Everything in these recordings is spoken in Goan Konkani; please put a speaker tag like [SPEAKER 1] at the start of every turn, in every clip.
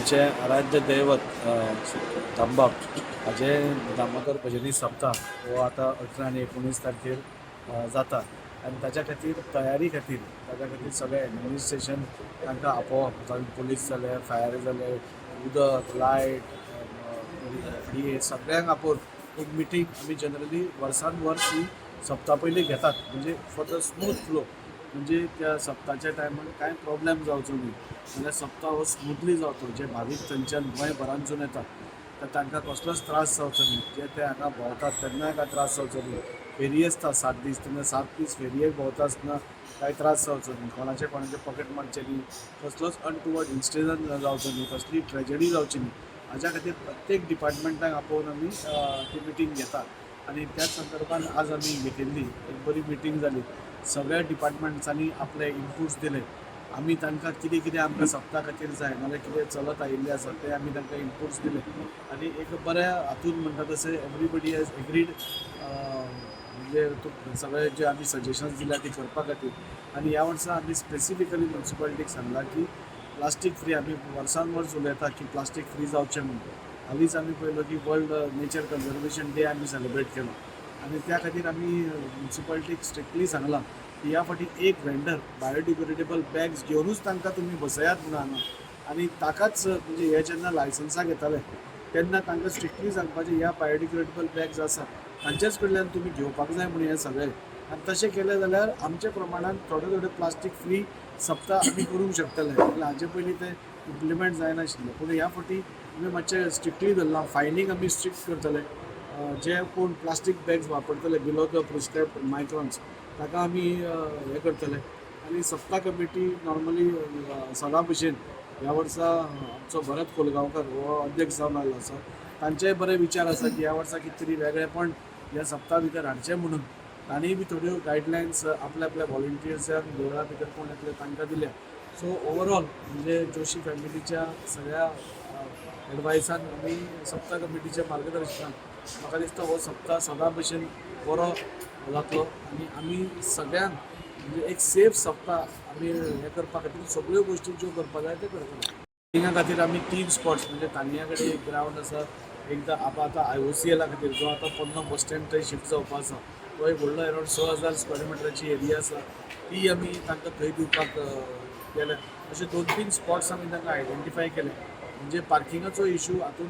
[SPEAKER 1] आमचें आराध्य दैवत दामबाब हाजें दामोदर भजनी सप्ता हो आतां 18 आनी 19 तारखेर जाता आनी ताच्या खातीर तयारी खातीर, ताच्या खातीर सगळें एडमिनिस्ट्रेशन तांकां आपोवप, जावं पुलीस जाले, फायर जाले, उदक, लायट, एफडीए, सगळ्यांक आपोवन एक मिटींग आमी जनरली वर्सान वर्स ही सप्ता पयलीं घेतात. म्हणजे फॉर the smooth flow, म्हणजे त्या सप्ताच्या टायमार कांय प्रॉब्लेम जावचो न्हय जाल्यार सप्ता हो स्मुथली जावचो. जे भावीक थंयच्यान गोंयभरांतसून येतात तर तांकां कसलोच त्रास जावचो न्हय. जे ते हांगा भोंवतात तेन्नाय कांय त्रास जावचो न्हय. फेरी आसता 7 दीस, तेन्ना 7 दीस फेरयेक भोंवता आसतना कांय त्रास जावचो न्हय, कोणाचे कोणाचे पॉकेट मारचे न्हय, कसलोच अनटुवर्ड इन्सिडंट जावचो न्हय, कसली ट्रेजडी जावची न्हय, हाज्या खातीर प्रत्येक डिपार्टमेंटाक आपोवन आमी ती मिटींग घेतात. आनी त्याच संदर्भान आज आमी घेतिल्ली एक बरी मिटींग जाली. सगळ्या डिपार्टमेंट्सांनी आपले इनपुट्स दिले. आमी तांकां कितें कितें आमकां सप्ता खातीर जाय नाल्यार कितें चलत आयिल्लें आसा तें आमी तांकां इनपुट्स दिले. आनी एक बऱ्या हातून म्हणटा तशें एवरीबडी हॅज एग्रीड, म्हणजे सगळे जे आमी सजेशन्स दिल्या ती करपा खातीर. आनी ह्या वर्सा आमी स्पेसिफिकली म्युनिसिपालिटीक सांगलां की प्लास्टीक फ्री. आमी वर्सान वर्स उलयता की प्लास्टीक फ्री जावचें म्हणून. हालींच आमी पळयलो की वर्ल्ड नेचर कन्जर्वेशन डे आमी सेलिब्रेट केलो आनी त्या खातीर आमी म्युनिसिपालिटीक स्ट्रिक्टली सांगलां की ह्या फावटी एक वेंडर बायोडिग्रेडेबल बॅग्स घेवनूच तांकां तुमी बसयात म्हणून हांगा. आनी ताकाच, म्हणजे हे जेन्ना लायसन्सां घेताले तेन्ना तांकां स्ट्रिक्टली सांगपाचें, ह्या बायोडिग्रेडेबल बॅग्स आसा तांच्याच कडल्यान तुमी घेवपाक जाय म्हणून हें सगळें. आनी तशें केलें जाल्यार आमच्या प्रमाणान थोडे थोडे प्लास्टीक फ्री सप्ता आमी करूंक शकतले. जाल्यार हाजे पयलीं तें इम्प्लिमेंट जायनाशिल्लें, पूण ह्या फावटी आमी मातशें स्ट्रिक्टली धरलां. फायनींग आमी स्ट्रिक्ट करतले. जे कोण प्लास्टीक बॅग्स वापरतले बिलो the prescribe मायक्रॉन्स ताका आमी हें करतले. आनी सप्ता कमिटी नॉर्मली सदां भशेन ह्या वर्सा आमचो भरत कोलगांवकर हो अध्यक्ष जावन आयलो आसा. तांचेय बरे विचार आसा की ह्या वर्सा कितें तरी वेगळेपण ह्या सप्ता भितर हाडचें म्हणून. तांणीय बी थोड्यो गायडलायन्स आपल्या आपल्या व्हॉलंटियर्सांक, देवळा भितर कोण येतले तांकां दिल्या. सो ओवरऑल म्हणजे जोशी फॅमिलीच्या सगळ्या एडवायसान आमी सप्ता कमिटीच्या मार्गदर्शनान म्हाका दिसता हो सप्ता सदां भशेन बरो जातलो. आनी आमी सगळ्यांक म्हणजे एक सेफ सप्ता आमी हें करपा खातीर सगळ्यो गोश्टी ज्यो करपा जाय त्यो करतले. पार्किंगा खातीर आमी तीन स्पॉट्स, म्हणजे तानिया कडेन एक ग्रावंड आसा एकदां आतां आयओसीएला खातीर जो आतां पोन्नो बस स्टँड थंय शिफ्ट जावपा आसा, तो एक व्हडलो अरावंड 6000 स्क्वेअर मिटराची एरिया आसा, ती आमी तांकां थंय दिवपाक केल्या. अशे दोन तीन स्पॉट्स आमी तांकां आयडेंटिफाय केले, म्हणजे पार्किंगाचो इशू हातून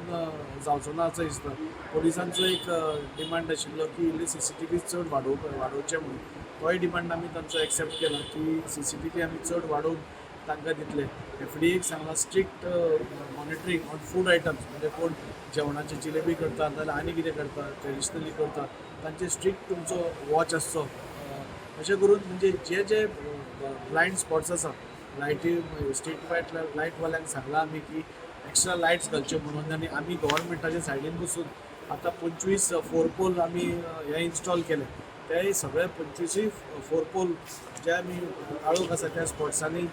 [SPEAKER 1] जावचो ना असो दिसता. पोलिसांचो एक डिमांड आशिल्लो की इल्ली सीसीटीव्ही चड वाडोवचे म्हणून. तोय डिमांड आमी तांचो एक्सेप्ट केला की सीसीटीव्ही आमी चड वाडोवन तांकां दितले. एफडीएक सांगलां strict monitoring on food items, म्हणजे कोण जेवणाची जिलेबी करता नाजाल्यार आनी कितें करता, ट्रेडिशनली करता, तांचे स्ट्रिक्ट तुमचो वॉच आसचो. अशें करून म्हणजे जे जे ब्लायंड स्पॉट्स आसा, लायटी, स्ट्रीट लायटवाल्यांक सांगलां आमी की एक्स्ट्रा लायट्स घालच्यो म्हणून. आनी आमी गव्हर्मेंटाच्या सायडीन बसून आतां 25 फोर पोल आमी हे इन्स्टॉल केले. ते सगळे 25ूय फोर पोल जे आमी काळोख आसा त्या स्पॉट्सांनी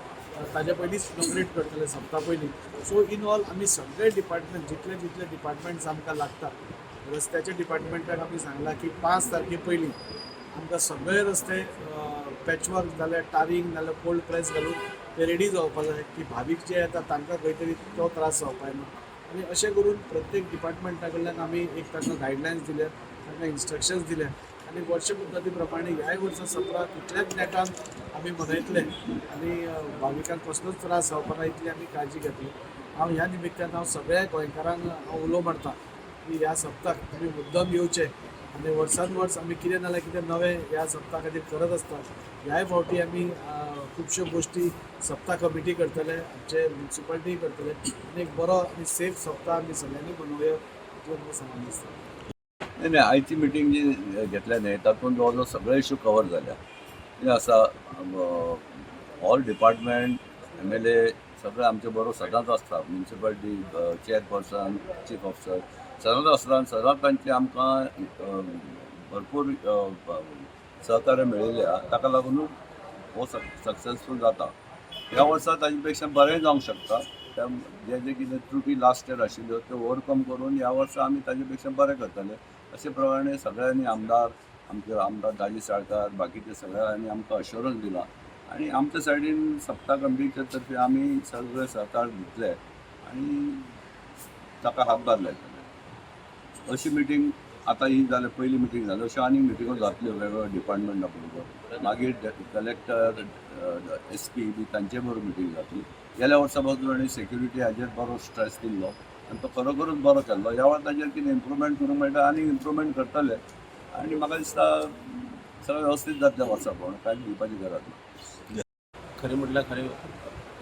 [SPEAKER 1] ताजे पयलींच इनॉग्रेट करतले सप्ता पयलीं. सो इन ऑल आमी सगळे डिपार्टमेंट, जितले जितले डिपार्टमेंट्स आमकां लागता, रस्त्याच्या डिपार्टमेंटाक आमी सांगलां की 5 तारखे पयलीं आमकां सगळे रस्ते पॅचवर्क जाल्यार टारींग नाल्यार कोल्ड प्रेस घालून ते रेडी जावपा जाय की भावीक जे येता तांकां खंय तरी तो त्रास जावपा जायना. आनी अशें करून प्रत्येक डिपार्टमेंटा कडल्यान आमी एक तांकां गायडलायन्स दिल्या, तांकां इन्स्ट्रक्शन्स दिल्या. आनी वर्ष पद्दती प्रमाणे ह्याय वर्सा सप्ता तितल्याच नेटान आमी मनयतले आनी भाविकांक कसलोच त्रास जावपा ना इतली आमी काळजी घेतली. हांव ह्या निमित्तान हांव सगळ्या गोंयकारांक हांव उलो मारता की ह्या सप्ताक तुमी मुद्दम येवचे. आनी वर्सान वर्स आमी कितें ना जाल्यार कितें नवें ह्या सप्ता खातीर करत आसता. ह्याय फावटी आमी खुबश्यो गोश्टी सप्ता कमिटी करतले, आमचे म्युनिसिपालिटी करतले आनी एक बरो आनी सेफ सप्ता आमी सगळ्यांनी मनोवया इतलें म्हाका सांगून दिसता.
[SPEAKER 2] नाही नाही, आयची मिटींग जी घेतल्या न्ही तातूंत जवळ जवळ सगळे इशू कवर जाल्या. कितें आसा, ऑल डिपार्टमेंट, एमएलए सगळे आमचे बरोबर सदांच आसता. म्युनिसिपालिटी चेअरपर्सन, चीफ ऑफिसर सदांच आसता आनी सदांच तांचे आमकां भरपूर सहकार्य मेळिल्लें आहा. ताका लागून हो सक्सेसफूल जाता. ह्या वर्सा ताजे पेक्षा बरें जावंक शकता. त्या जे जे कितें त्रुटी लास्ट इयर आशिल्ल्यो त्यो ओवरकम करून ह्या वर्सा आमी ताजे पेक्षा बरें करतले. अशे प्रमाणे सगळ्यांनी आमदार, आमचे आमदार दाजी साळकार, बाकीचे सगळ्यांनी आमकां अश्योरन्स दिला आनी आमच्या सायडीन सप्ता कमिटीच्या तर्फे आमी सगळे सहकार दितले. आनी ताका हातभार लायतले. अशी मिटींग आतां ही जाल्या, पयली मिटींग जाली. अश्यो आनीक मिटिंगो जातल्यो वेगवेगळ्या डिपार्टमेंटा बरोबर. मागीर कलेक्टर, एसपी बी तांचे बरोबर मिटींग जातली. गेल्या वर्सा पासून ताणें सेक्युरिटी हाजेर बरो स्ट्रेस दिल्लो आनी तो खरोखरूच बरो केल्लो. ह्या वेळार ताजेर कितें इम्प्रुवमेंट करूंक मेळटा, आनी इम्प्रुवमेंट करतले आनी म्हाका दिसता सगळें वेवस्थीत जातलें वर्सा प्रमाणे. कांयच भिवपाची गरज ना.
[SPEAKER 3] खरें म्हटल्यार खरें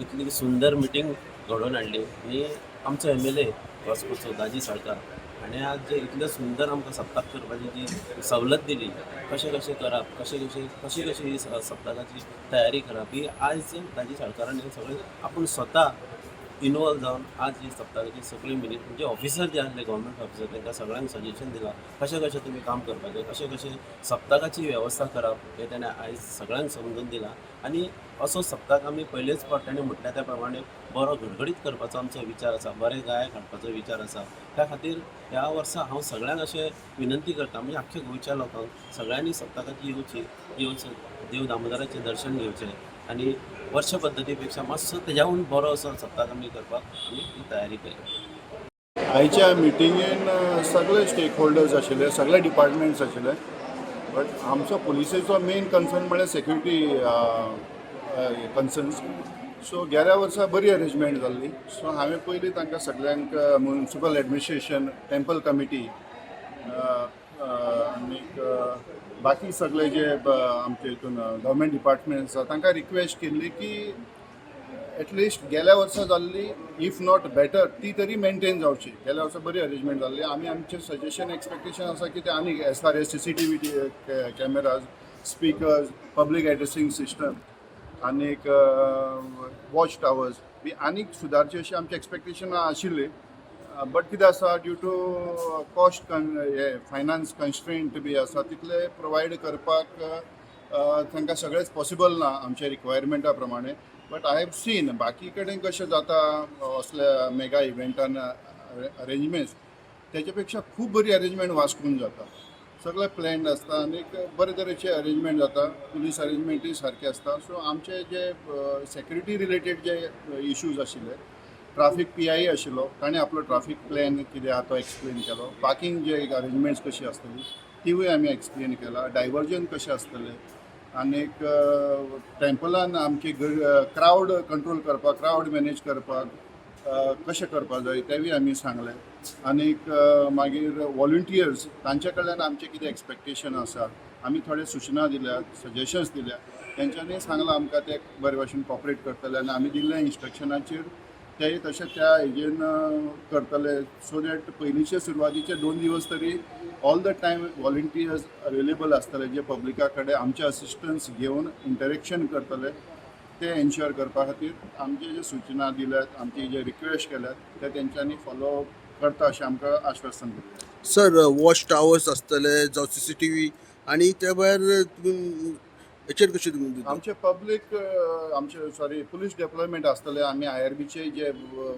[SPEAKER 3] इतली सुंदर मिटींग घडोवन हाडली आनी आमचो एमएलए वास्कोचो दाजी साळकार हाणें आज जे इतलें सुंदर आमकां सप्तक करपाची जी सवलत दिली, कशें कशें करप, कशें कशें कशी कशी ही सप्तकाची तयारी करप, ही आयज दाजी साळकारान हें सगळें आपूण स्वता इनवॉल्व जावन आज ही सप्तकाची सगळी मिनीट म्हणजे ऑफिसर जे आसले, गव्हर्मेंट ऑफिसर, तांकां सगळ्यांक सजेशन दिलां कशें कशें तुमी काम करपाचें, कशें कशें सप्तकाची वेवस्था करप, हें ताणें आयज सगळ्यांक समजून दिलां. आनी असो सप्तक आमी पयलेच फावट ताणें म्हटल्या त्या प्रमाणे बरो घडघडीत करपाचो आमचो विचार आसा, बरे गायक हाडपाचो विचार आसा. त्या खातीर ह्या वर्सा हांव सगळ्यांक अशें विनंती करता, म्हणजे आख्ख्या गोंयच्या लोकांक, सगळ्यांनी सप्तकाची येवची, येवचें, देव दामोदराचें दर्शन घेवचें आनी वर्ष पद्दती पेक्षा मातसो तेज्याहून बरो असो सप्तक आमी करपाक आमी ही तयारी केल्या.
[SPEAKER 4] आयच्या मिटिंगेन सगळे स्टेक होल्डर्स आशिल्ले, सगळे डिपार्टमेंट्स आशिल्ले, बट आमचो पुलिसेचो मेन कन्सर्न म्हळ्यार सेक्युरिटी कन्सर्न्स. सो गेल्या वर्सा बरी अरेंजमेंट जाल्ली. सो हांवें पयलीं तांकां सगळ्यांक, म्युनिसिपल एडमिनिस्ट्रेशन, टेम्पल कमिटी आनीक बाकी सगळे जे आमचे हितून गव्हर्मेंट डिपार्टमेंट्स आसा, तांकां रिक्वेस्ट केल्ली की एटलिस्ट गेल्या वर्सा जाल्ली, if not better, ती तरी मेंटेन जावची. गेल्या वर्सा बरी अरेंजमेंट जाल्ली. आमी आमचें सजेशन, एक्सपेक्टेशन आसा की ते आनीक as far as CCTV cameras, speakers, public addressing system आनीक वॉच टावर्स बी आनीक सुदारचे अशें आमचें एक्सपेक्टेशन आशिल्ली. बट कितें आसा, ड्यू टू कॉस्ट कन हे फायनान्स कन्स्ट्रेंट बी आसा, तितले प्रोवायड करपाक तांकां सगळेंच पॉसिबल ना आमच्या रिक्वायरमेंटा प्रमाणे. बट I have seen बाकी कडेन कशें जाता असल्या मेगा इव्हेंटान अरेंजमेंट्स, तेच्या पेक्षा खूब बरी अरेंजमेंट वास्कोन जाता. सगळें प्लॅन्ड आसता आनी बरे तरेचे अरेंजमेंट जाता. पुलीस अरेंजमेंटूय सारकें आसता. सो आमचे जे सेक्युरिटी रिलेटेड जे इश्यूज आशिल्ले, ट्राफीक पीआय आशिल्लो, ताणें आपलो ट्राफीक प्लॅन कितें आहा तो एक्सप्लेन केलो. पार्किंग जे अरेंजमेंट्स कशी आसतली तिवूय आमी एक्सप्लेन केला. डायवर्जन कशें आसतलें आनीक टेम्पलान आमची क्रावड कंट्रोल करपाक, क्रावड मॅनेज करपाक कशें करपाक जाय तेंवूय आमी सांगलें. आनीक मागीर वॉलंटियर्स, तांच्या कडल्यान आमचें कितें एक्सपेक्टेशन आसा, आमी थोडे सुचना दिल्या, सजेशन्स दिल्या. तेंच्यांनी सांगलां आमकां ते बरे भाशेन कॉपरेट करतले आनी आमी दिल्ल्या इन्स्ट्रक्शनाचेर ते तशें त्या हेजेन करतले, सो that पयलींचे सुरवातीचे 2 दिवस तरी all the time volunteers available आसतले, जे पब्लिका कडेन आमचे असिस्टन्स घेवन इंटरेक्शन करतले. ते एन्श्योर करपा खातीर आमचे जे सुचना दिल्यात, आमची जे रिक्वेस्ट केल्यात, ते तेंच्यांनी फॉलो करता अशें आमकां आश्वासन दिलें.
[SPEAKER 5] सर, वॉच टावर्स आसतले जावं सीसीटीव्ही आणि त्या भायर तुमी हेचेर कशें तुमी दिता?
[SPEAKER 4] आमचे पब्लीक, आमचे, सॉरी, पुलीस डेप्लॉयमेंट आसतले. आमी आयआरबीचे जे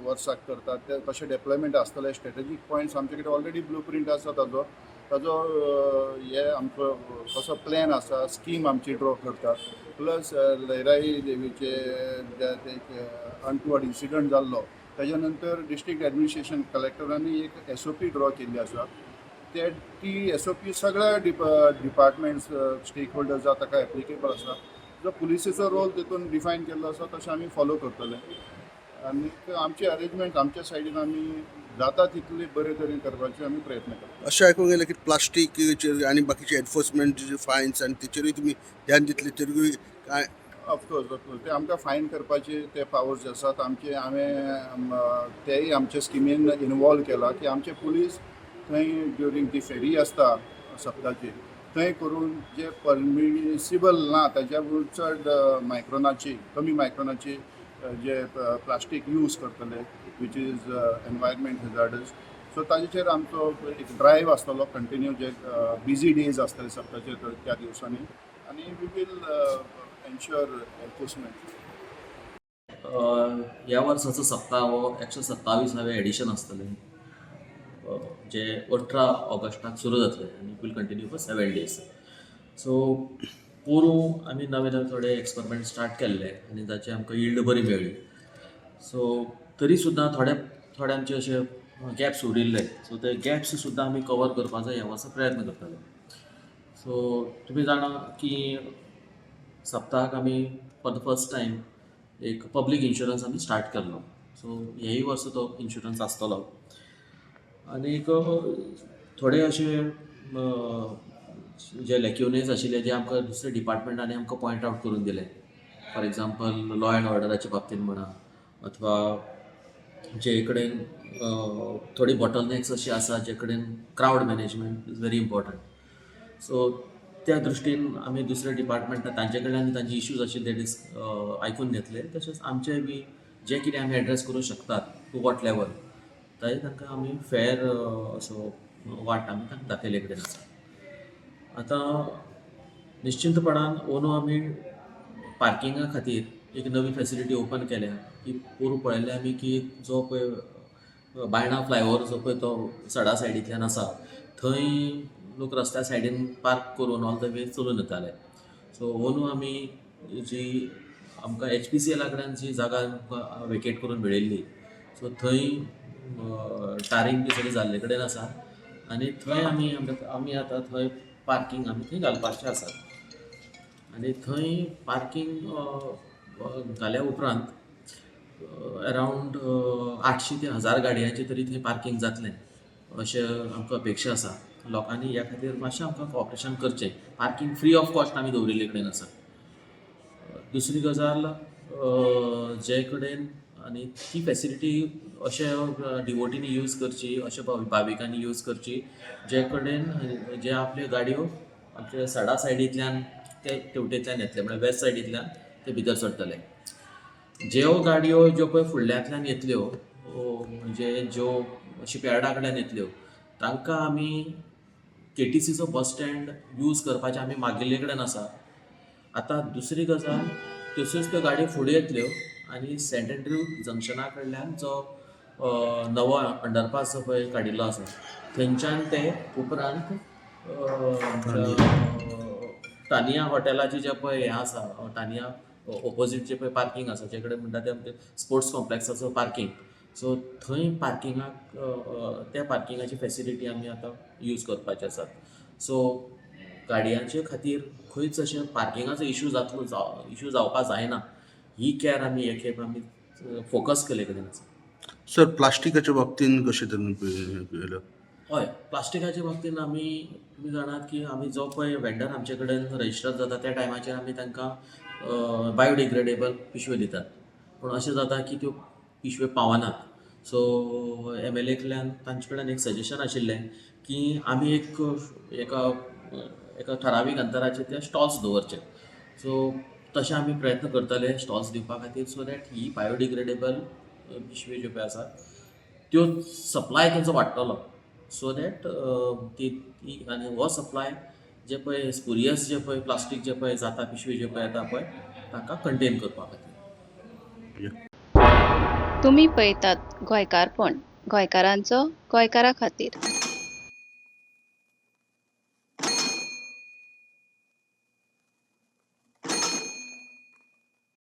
[SPEAKER 4] वर्साक करतात ते तशे डेप्लॉयमेंट आसतले. स्ट्रेटेजीक पॉयंट्स आमचे कडेन ऑलरेडी ब्लू प्रिंट आसा ताजो ताजो हे आमचो कसो प्लॅन आसा, स्कीम आमची ड्रॉ करतात. प्लस लयराई देवीचे जे एक अनटुवर्ड इन्सिडंट जाल्लो, ताच्या नंतर डिस्ट्रिक्ट एडमिनिस्ट्रेशन, कलेक्टरांनी एक एसओपी ड्रॉ केल्ली आसा. ते ती एसओपी सगळ्या डिपार्टमेंट्स, स्टेक होल्डर्स ताका एप्लिकेबल आसा. जो पुलिसेचो रोल तितून डिफायन केल्लो आसा, तशें आमी फॉलो करतले आनी आमचे अरेंजमेंट आमच्या सायडीन आमी जाता तितले बरे तरेन करपाचे आमी प्रयत्न करता.
[SPEAKER 5] अशें आयकूंक येयलें की प्लास्टीकचेर आनी बाकीचे एनफोर्समेंट फायन्स आनी तेचेरूय तुमी ध्यान दितले, तेचेरूय काय?
[SPEAKER 4] Of course, of course. ते आमकां फायन करपाचे ते पावर्स आसात आमचे. हांवें तेय आमचे स्किमीन इनवॉल्व केला की आमचे पुलीस थंय ड्युरींग ती फेरी आसता सप्ताची, थंय करून जे परमिसिबल ना ताच्या चड मायक्रोनाची, कमी मायक्रोनाची जे प्लास्टीक यूज करतले, which is environment hazardous, so ताजेचेर आमचो एक ड्रायव्ह आसतलो कंटिन्यू, जे बिजी डेज आसतले सप्ताचे त्या दिवसांनी आनी we will ensure enforcement.
[SPEAKER 6] ह्या वर्साचो सप्ता हो 127वें एडिशन आसतलें, जे 18 ऑगस्टाक सुरू जातलें आनी will continue for 7 days. So पोरूं आमी नवे नवे थोडे एक्सपेरिमेंट स्टार्ट केल्ले आनी ताचे आमकां यिल्ड बरी मेळ्ळी. सो तरी सुद्दां थोडे थोडे आमचे अशे गॅप्स उरिल्ले, सो ते गॅप्स सुद्दां आमी कवर करपाचो ह्या वर्सा प्रयत्न करतले. सो तुमी जाणा की सप्ताक आमी फॉर the first time एक पब्लीक इन्शुरन्स आमी स्टार्ट केल्लो. सो हेय वर्सा तो इन्शुरन्स आसतलो. आनीक थोडे अशे जे लॅक्युनेज आशिल्ले, जे आमकां दुसऱ्या डिपार्टमेंटांनी आमकां पॉयंट आवट करून दिले, फॉर एग्जाम्पल लॉ एंड ऑर्डराच्या बाबतींत म्हणा अथवा जे कडेन थोडी बॉटलनॅक्स अशी आसा, जे कडेन crowd management is very important, so त्या दृश्टीन आमी दुसऱ्या डिपार्टमेंटां तांचे कडल्यान तांचे इश्यूज आशिल्ले ते आयकून घेतले. तशेंच आमचे बी जे कितें आमी एड्रेस करूंक शकतात टू what level, थंय तांकां आमी फेर असो वाट आमी तांकां दाखयले कडेन आसा. आतां निश्चिंतपणान अंदू आमी पार्किंगा खातीर एक नवी फेसिलिटी ओपन केल्या की पोरूं पळयल्लें आमी की जो पळय बायणा फ्लायओवर जो पळय तो सडा सायडींतल्यान आसा, थंय लोक रस्त्या सायडीन पार्क करून ऑल the way चलून येताले. सो अंदू आमी जी आमकां एचपीसीएला कडल्यान जी जागा आमकां वेकेट करून मेळिल्ली, सो थंय टारींग बी सगळें जाल्ले कडेन आसा आनी थंय आमी आतां थंय पार्कींग आमी थंय घालपाचे आसात. आनी थंय पार्कींग घाल्या उपरांत अरावंड 800 ते 1000 गाडयांचें तरी थंय पार्कींग जातलें अशें आमकां अपेक्षा आसा. लोकांनी ह्या खातीर मातशें आमकां कॉपरेशन करचें. पार्कींग फ्री ऑफ कॉस्ट आमी दवरिल्ले कडेन आसा. दुसरी गजाल जे कडेन आनी ती फेसिलिटी अशें डिवोटीनी यूज करची, अशें भाविकांनी यूज करची, जे कडेन जे आपल्यो गाडयो आमच्या सडा सायडींतल्यान ते तेवटेंतल्यान येतले, म्हळ्यार वेस्ट सायडींतल्यान ते भितर सरतले. ज्यो गाडयो ज्यो पळय फुडल्यांतल्यान येतल्यो, म्हणजे ज्यो शिपयार्डा कडल्यान येतल्यो, तांकां आमी केटीसीचो बस स्टँड यूज करपाचें आमी मागिल्ले कडेन आसा. आतां दुसरी गजाल, तश्योच त्यो गाडयो फुडें येतल्यो आनी सेंट एंड्रू जंक्शना कडल्यान जो नवो अंडरपास जो पळय काडिल्लो आसा, थंयच्यान ते उपरांत टानिया हॉटेलाची जें पळय हें आसा, टानिया ओपोजीट जें पळय पार्कींग आसा, जे कडेन म्हणटा तें आमचें स्पोर्ट्स कॉम्प्लेक्साचो पार्कींग, सो थंय पार्किंगाक त्या पार्किंगाची फेसिलिटी आमी आतां यूज करपाचे आसात. सो गाडयांचे खातीर खंयच अशें पार्किंगाचो इशू जातलो, इशू जावपा जायना, ही कॅर आमी हे खेप आमी फोकस केले कडेन आसा.
[SPEAKER 5] सर, प्लास्टिकाच्या बाबतीन कशें तरेन केलें?
[SPEAKER 6] हय, प्लास्टिकाच्या बाबतीन आमी, तुमी जाणात की आमी जो पळय वेंडर आमचे कडेन रजिस्टर जाता, त्या टायमाचेर आमी तांकां बायोडिग्रेडेबल पिशव्यो दितात. पूण अशें जाता की त्यो पिशव्यो पावनात. सो एमएलए कडल्यान तांचे कडल्यान एक सजेशन आशिल्लें की आमी एक एका एका ठरावीक अंतराचेर ते स्टॉल्स दवरचे. सो तशें आमी प्रयत्न करतले स्टॉल्स दिवपा खातीर, सो that he biodegradable पिशव्यो ज्यो पळय आसात त्यो सप्लाय तेंचो वाडटलो, सो that ती ती आनी हो सप्लाय जे पळय स्पुरियस जे पळय प्लास्टीक जे पळय जाता, पिशवी ज्यो पळय येता पळय, ताका कंटेन करपा खातीर.
[SPEAKER 7] तुमी पळयतात गोंयकारपण, गोंयकारांचो गोंयकारा खातीर.